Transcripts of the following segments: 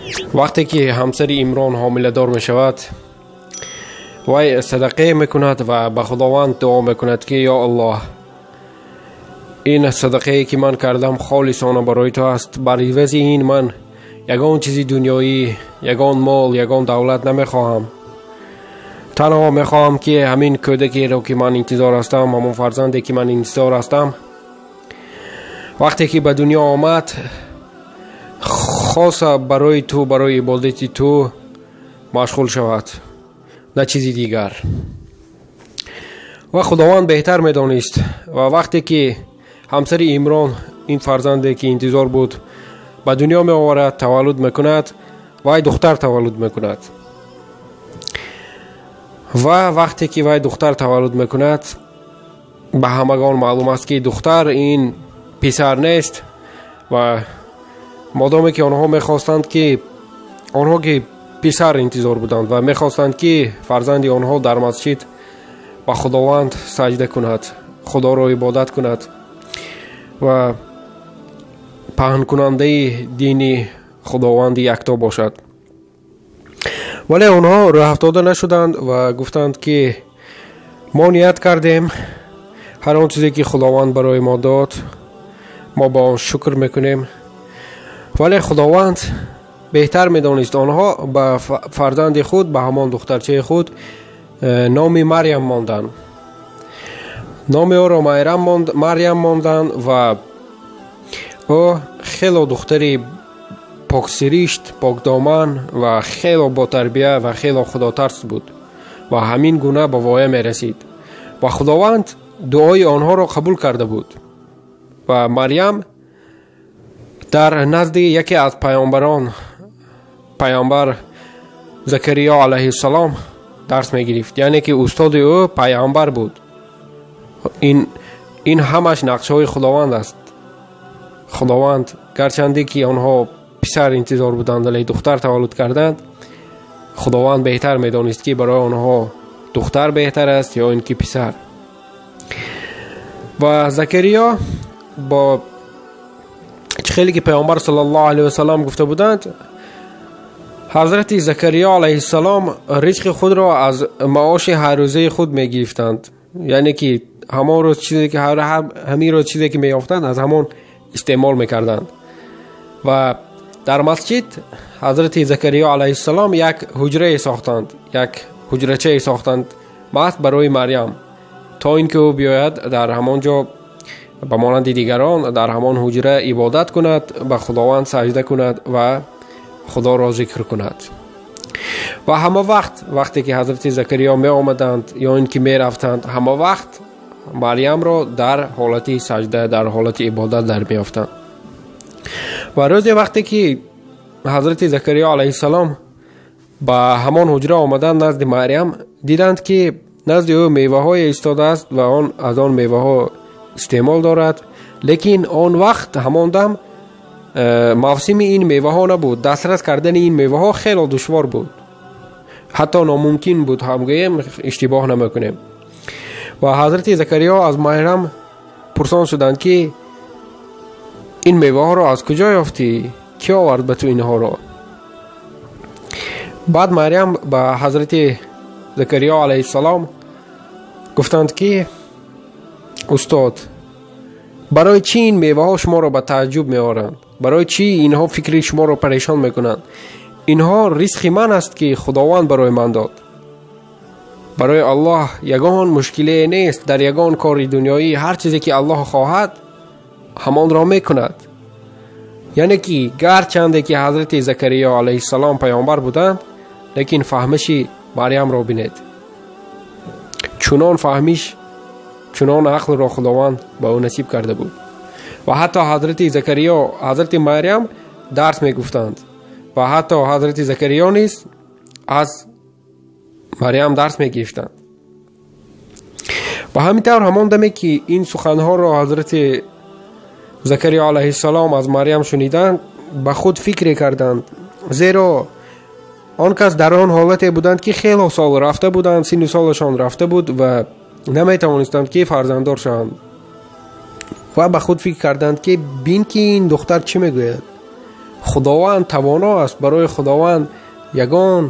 Вақте ки ҳамсари Имрон ҳомиладор мешавад, вай садақае мекунад ва ба Худованд дуо мекунад, ки ё Аллоҳ, ин садақае ки ман кардам холисона барои ту аст. Бар ивази ин ман ягон чизи дунёӣ, ягон мол, ягон давлат намехоҳам. Танҳо мехоҳам, ки ҳамин кӯдакеро ки ман интизор ҳастам, ҳамон фарзанде ки ман интизор ҳастам, вақте ки ба дунё омад, хоса барои ту, барои ибодати ту машғул шавад, на чизи дигар. Ва Худованд беҳтар медонист. Ва вақте ки ҳамсари Имрон ин фарзанде ки интизор буд ба дунё меоварад, таваллуд мекунад, вай духтар таваллуд мекунад. Ва вақте ки вай духтар таваллуд мекунад, ба ҳамагон маълум аст, ки духтар ин писар нест. Ва модоме ки онҳо мехостанд, ки онҳо ки писар интизор буданд ва мехостанд, ки фарзанди онҳо дар масҷид ба Худованд саҷда кунад, Худоро ибодат кунад ва паҳнкунандаи дини Худованди якто бошад. Вале онҳо рӯҳафтода нашуданд ва гуфтанд, ки мо ният кардем, ҳар он чизе ки Худованд барои мо дод, мо ба он шукр мекунем. Вале Худованд беҳтар медонист. Онҳо ба фарзанди худ, ба ҳамон духтарчаи худ номи Марьям монданд. Номи ӯро Марьям монданд ва ӯ хело духтари поксиришт, покдоман ва хело ботарбия ва хело худотарс буд ва ҳамин гуна ба воя мерасид. Ва Худованд дуои онҳоро қабул карда буд. Ва Марьям дар назди яке аз паёмбарон, паёмбар Закариё алайҳиссалом, дарс мегирифт. Яъне ки устоди ӯ паёмбар буд. Ин ҳамаш нақшҳои Худованд аст. Худованд гарчанде ки онҳо писар интизор буданд, вале духтар таваллуд карданд, Худованд беҳтар медонист, ки барои онҳо духтар беҳтар аст ё ин ки писар. Ва Закариё бо чӣ хеле ки паёмбар саллаллоҳу алайҳи васаллам гуфта буданд, ҳазрати Закариё алайҳиссалом ризқи худро аз маоши ҳаррӯзаи худ мегирифтанд. Яъне ки ҳамон рӯз чизе ки ҳамин рӯз чизе ки меёфтанд, аз ҳамон истеъмол мекарданд. Ва дар масҷид ҳазрати Закариё алайҳиссалом як ҳуҷрае сохтанд, як ҳуҷрачае сохтанд маҳз барои Марьям, то ин ки ӯ биёяд дар ҳамон ҷо ба монанди дигарон дар ҳамон ҳуҷра ибодат кунад, ба Худованд саҷда кунад ва Худоро зикр кунад. Ва ҳама вақт вақте ки ҳазрати Закариё меомаданд ё ин ки мерафтанд, ҳама вақт Марьямро дар ҳолати саҷда, дар ҳолати ибодат дар меёфтанд. Ва рӯзе вақте ки ҳазрати Закариё алайҳиссалом ба ҳамон ҳуҷра омаданд назди Марьям, диданд, ки назди ӯ меваҳое истодааст ва он аз он меваҳо истеъмол дорад. Лекин он вақт ҳамон дам мавсими ин меваҳо набуд. Дастрас кардани ин меваҳо хело душвор буд, ҳатто номумкин буд, ҳам гӯем иштибоҳ намекунем. Ва ҳазрати Закариё аз Марьям пурсон шуданд, ки ин меваҳоро аз куҷо ёфтӣ? Кӣ овард ба ту инҳоро? Баъд Марьям ба ҳазрати Закариё алайҳиссалом гуфтанд, ки устод, барои чӣ ин меваҳо шуморо ба тааҷҷуб меоранд? Барои чӣ инҳо фикри шуморо парешон мекунанд? Инҳо ризқи ман аст, ки Худованд барои ман дод. Барои Аллоҳ ягон мушкиле нест дар ягон кори дунёӣ. Ҳар чизе ки Аллоҳ хоҳад, ҳамонро мекунад. Яъне ки гарчанде ки ҳазрати Закариё алайҳиссалом паёмбар буданд, лекин фаҳмиши Марьямро бинед. Чунон фаҳмиш, чунон ақлро Худованд ба ӯ насиб карда буд. Ва ҳатто ҳазрати Закариё, ҳазрати Марьям дарс мегуфтанд ва ҳатто ҳазрати Закариё низ аз Марьям дарс мегирифтанд. Ва ҳамин тавр ҳамон даме ки ин суханҳоро ҳазрати Закариё алайҳиссалом аз Марьям шуниданд, ба худ фикре карданд, зеро он кас дар он ҳолате буданд, ки хело сол рафта буданд, синну солашон рафта буд ва наметавонистанд, ки фарзанддор шаванд. Ва ба худ фикр карданд, ки бин, ки ин духтар чӣ мегӯяд. Худованд тавоно аст, барои Худованд ягон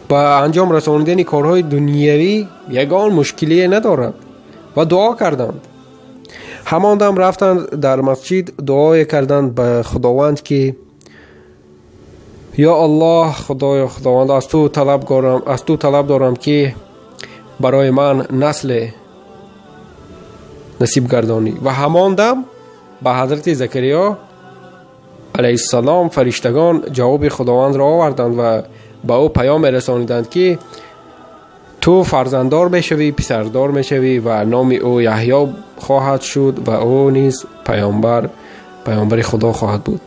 ба анҷом расонидани корҳои дунявӣ ягон мушкилие надорад. Ва дуо карданд. Ҳамон дам рафтанд дар масҷид, дуое карданд ба Худованд ки ё Аллоҳ, Худоё, Худованд, аз ту талаб дорам ки барои ман насле насиб гардонӣ. Ва ҳамон дам ба ҳазрати Закариё алайҳиссалом фариштагон ҷавоби Худовандро оварданд ва ба ӯ паём мерасониданд ки ту фарзанддор мешавӣ, писардор мешавӣ ва номи ӯ Яҳё хоҳад шуд ва ӯ низ паёмбари Худо хоҳад буд.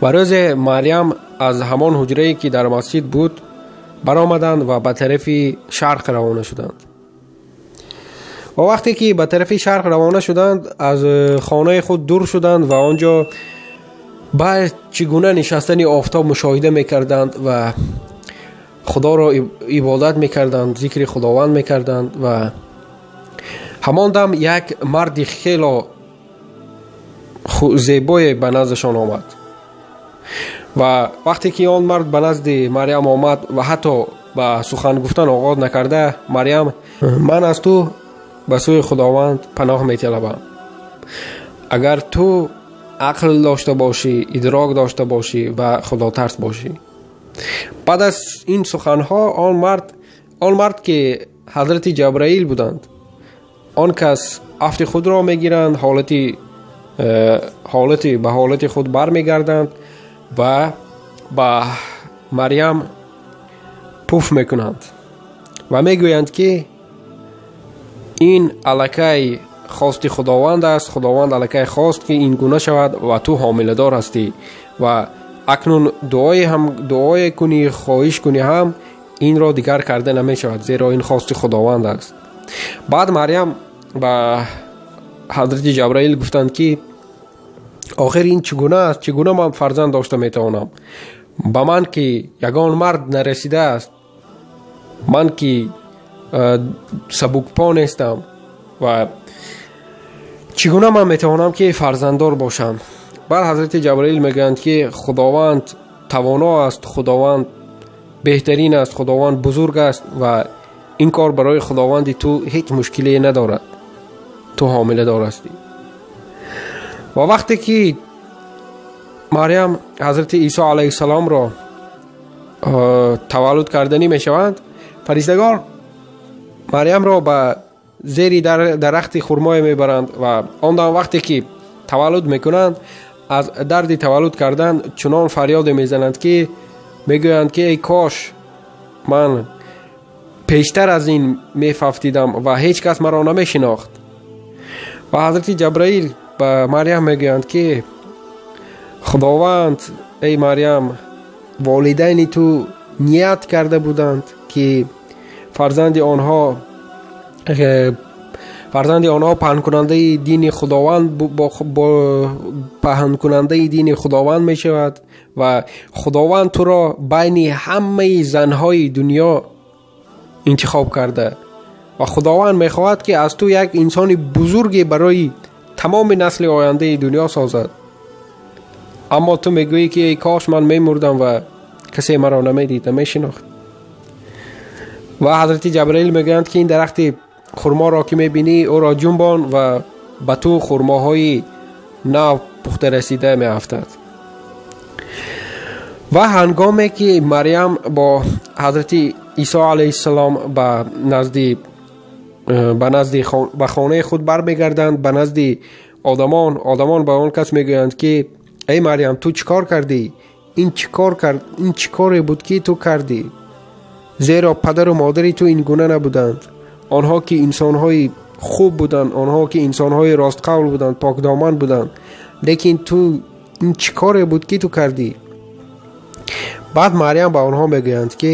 Ва рӯзе Марьям аз ҳамон ҳуҷрае ки дар масҷид буд баромаданд ва ба тарафи шарқ равона шуданд. Ва вақте ки ба тарафи шарқ равона шуданд, аз хонаи худ дур шуданд ва он ҷо ба чӣ гуна нишастани офтоб мушоҳида мекарданд ва Худоро ибодат мекарданд, зикри Худованд мекарданд. Ва ҳамон дам як марди хело зебое ба наздашон омад. Ва вақте ки он мард ба назди Марьям омад ва ҳатто ба сухан гуфтан оғоз накарда, Марьям: ман аз ту ба сӯи Худованд паноҳ металабам. Агар ту ақл дошта бошӣ, идрок дошта бошӣ ва худотарс бошӣ. Баъд аз ин суханҳо он мард ки ҳазрати Ҷабраил буданд, он кас афти худро мегиранд, ба ҳолати худ бармегарданд ва ба Марьям пуф мекунанд ва мегӯянд ки ин аллакай хости Худованд аст, Худованд аллакай хост ки ин гуна шавад ва ту ҳомиладор ҳастӣ ва акнун дуое кунӣ, хоҳиш кунӣ ҳам инро дигар карда намешавад, зеро ин хости Худованд аст. Баъд Марьям ба ҳазрати Ҷабраил гуфтанд ки охир ин чӣ гуна аст? Чӣ гуна ман фарзанд дошта метавонам? Ба ман ки ягон мард нарасидааст, ман ки сабукпо нестам ва чӣ гуна ман метавонам ки фарзанддор бошам? Баъд ҳазрати Ҷабраил мегӯянд ки Худованд тавоно аст, Худованд беҳтарин аст, Худованд бузург аст ва ин кор барои Худованди ту ҳеҷ мушкиле надорад, ту ҳомиладор ҳастӣ. Ва вақте ки Марьям ҳазрати Исо алайҳиссаломро таваллуд карданӣ мешаванд, фариштагон Марьямро ба зери дарахти хурмое мебаранд ва он дам вақте ки таваллуд мекунанд, аз дарди таваллуд кардан чунон фарёде мезананд ки мегӯянд ки эй кош ман пештар аз ин мефафтидам ва ҳеҷ кас маро намешинохт. Ва ҳазрати Ҷабраил ба Марьям мегӯянд ки Худованд, эй Марьям, волидайни ту ният карда буданд ки фарзанди онҳо паҳнкунандаи дини Худованд паҳнкунандаи дини Худованд мешавад ва Худованд туро байни ҳамаи занҳои дунё интихоб карда ва Худованд мехоҳад ки аз ту як инсони бузурге барои тамоми насли ояндаи дунё созад. Аммо ту мегӯӣ ки эй кош ман мемурдам ва касе маро намедид, намешинохт. Ва ҳазрати Ҷабраил мегӯянд ки ин дарахти хурморо ки мебинӣ, ӯро ҷунбон ва ба ту хурмоҳои нав пухта расида меафтад. Ва ҳангоме ки Марьям бо ҳазрати Исо алайҳиссалом ба хонаи худ бармегарданд, ба назди одамон ба он кас мегӯянд ки эй Марьям, ту чӣ кор кардӣ? Ин чӣ коре буд ки ту кардӣ? Зеро падару модари ту ин гуна набуданд. Онҳо ки инсонҳои хуб буданд, онҳо ки инсонҳои ростқавл буданд, покдоман буданд, лекин ту ин чӣ коре буд ки ту кардӣ? Баъд Марьям ба онҳо мегӯянд ки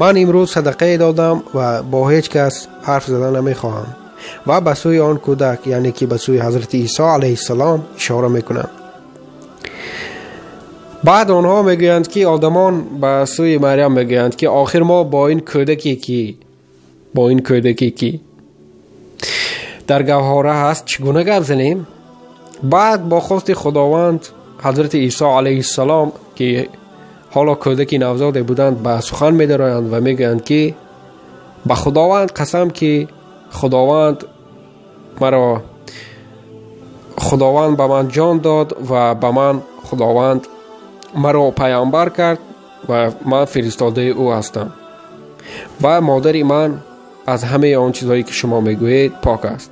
ман имрӯз садақае додам ва бо ҳеҷ кас ҳарф зада намехоҳам. Ва ба сӯи он кӯдак, яъне ки ба сӯи ҳазрати Исо алайҳиссалом ишора мекунанд. Баъд онҳо мегӯянд ки одамон ба сӯи Марьям мегӯянд ки охир мо бо ин кӯдаке ки дар гаҳвора ҳаст чӣ гуна гап занем? Баъд бо хости Худованд Ҳазрати Исо алайҳиссалом, ки ҳоло кӯдаки навзоде буданд, ба сухан медароянд ва мегӯянд, ки ба Худованд қасам, ки Худованд ба ман ҷон дод ва ба ман Худованд маро пайғамбар кард ва ман фиристодаи ӯ ҳастам ва модари ман аз ҳамаи он чизҳое, ки шумо мегӯед, пок аст.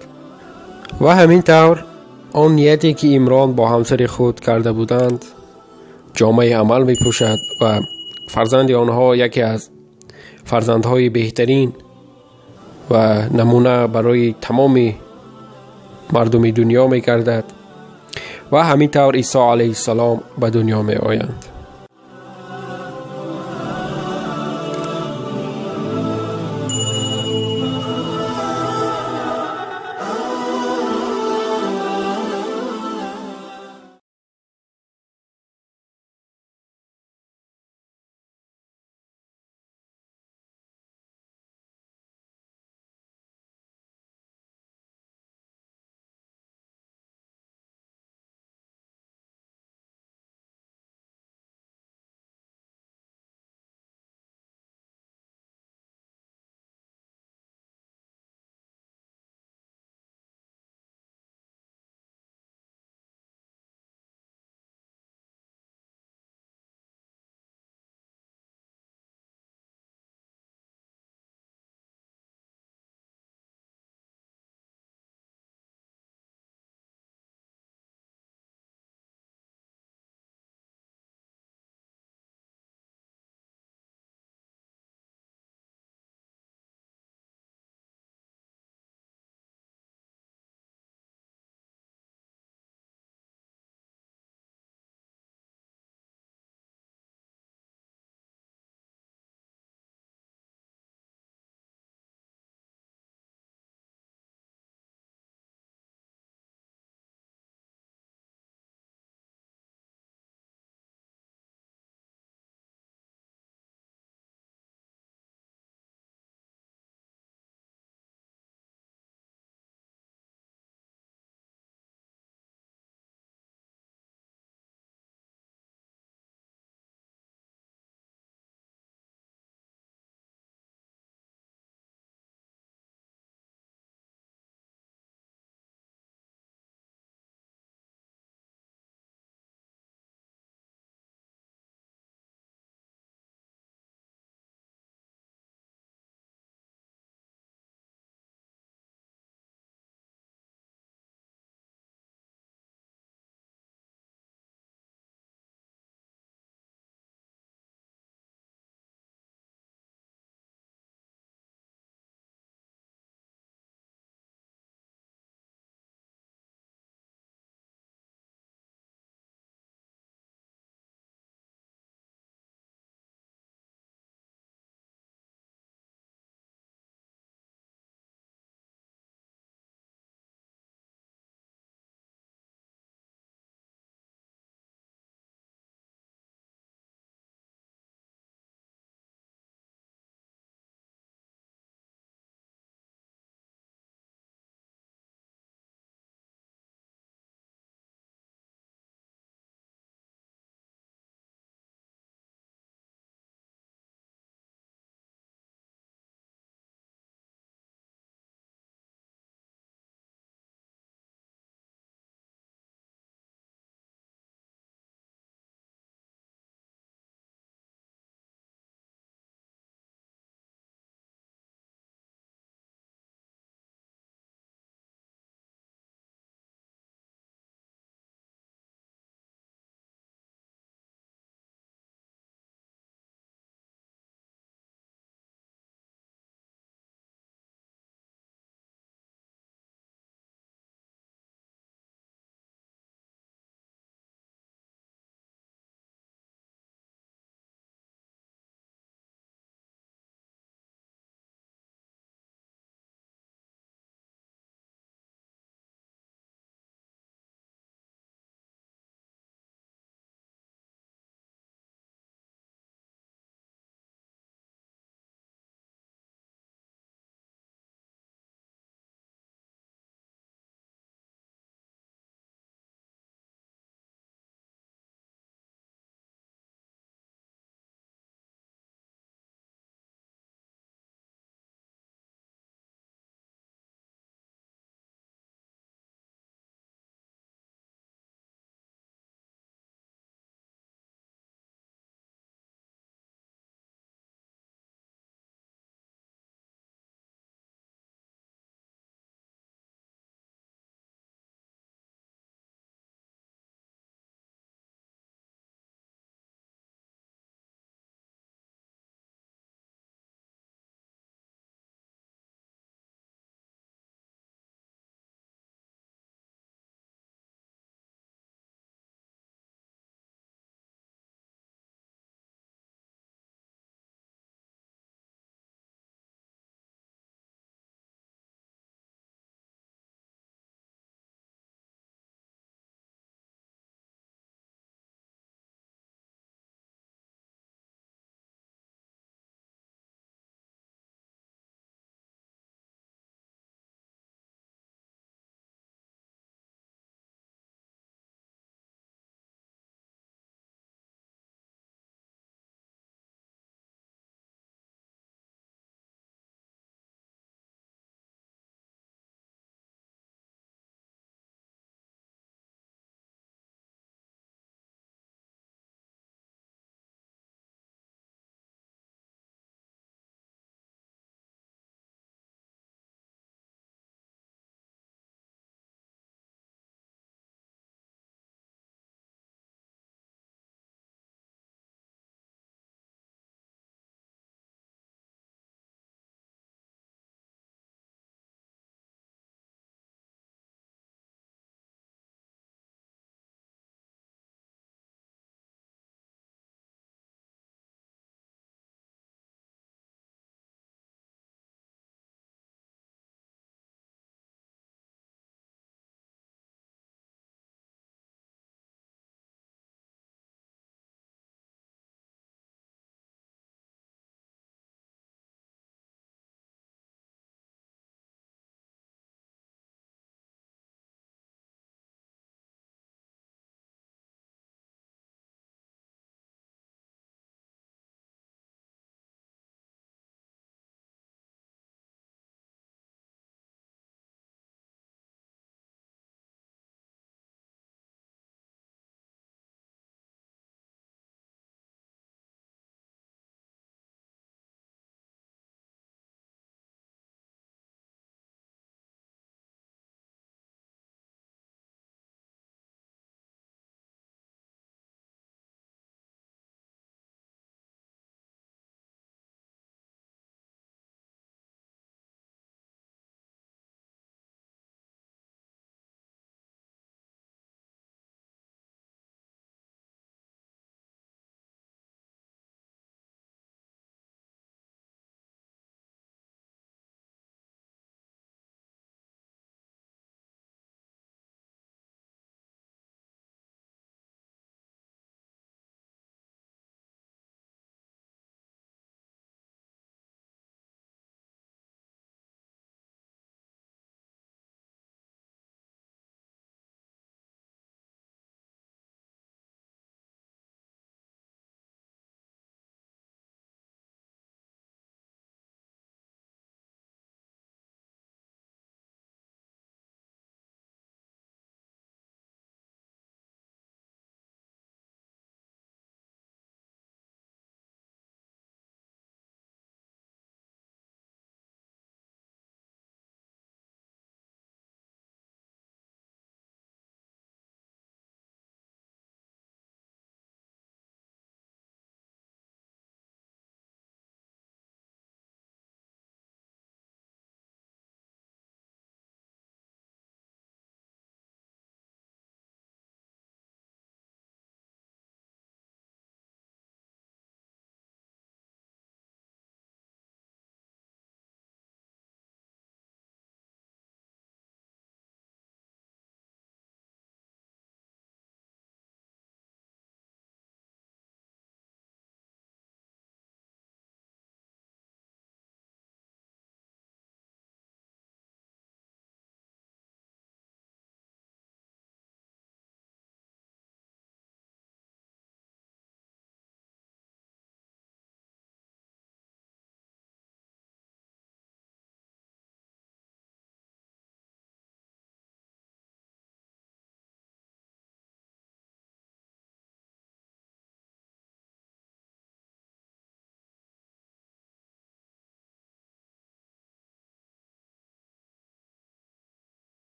Ва ҳамин тавр он нияте, ки Имрон бо ҳамсари худ карда буданд, ҷомаи амал мепӯшад ва фарзанди онҳо яке аз фарзандҳои беҳтарин ва намуна барои тамоми мардуми дунё мегардад. Ва ҳамин тавр Исо алайҳиссалом ба дунё меоянд.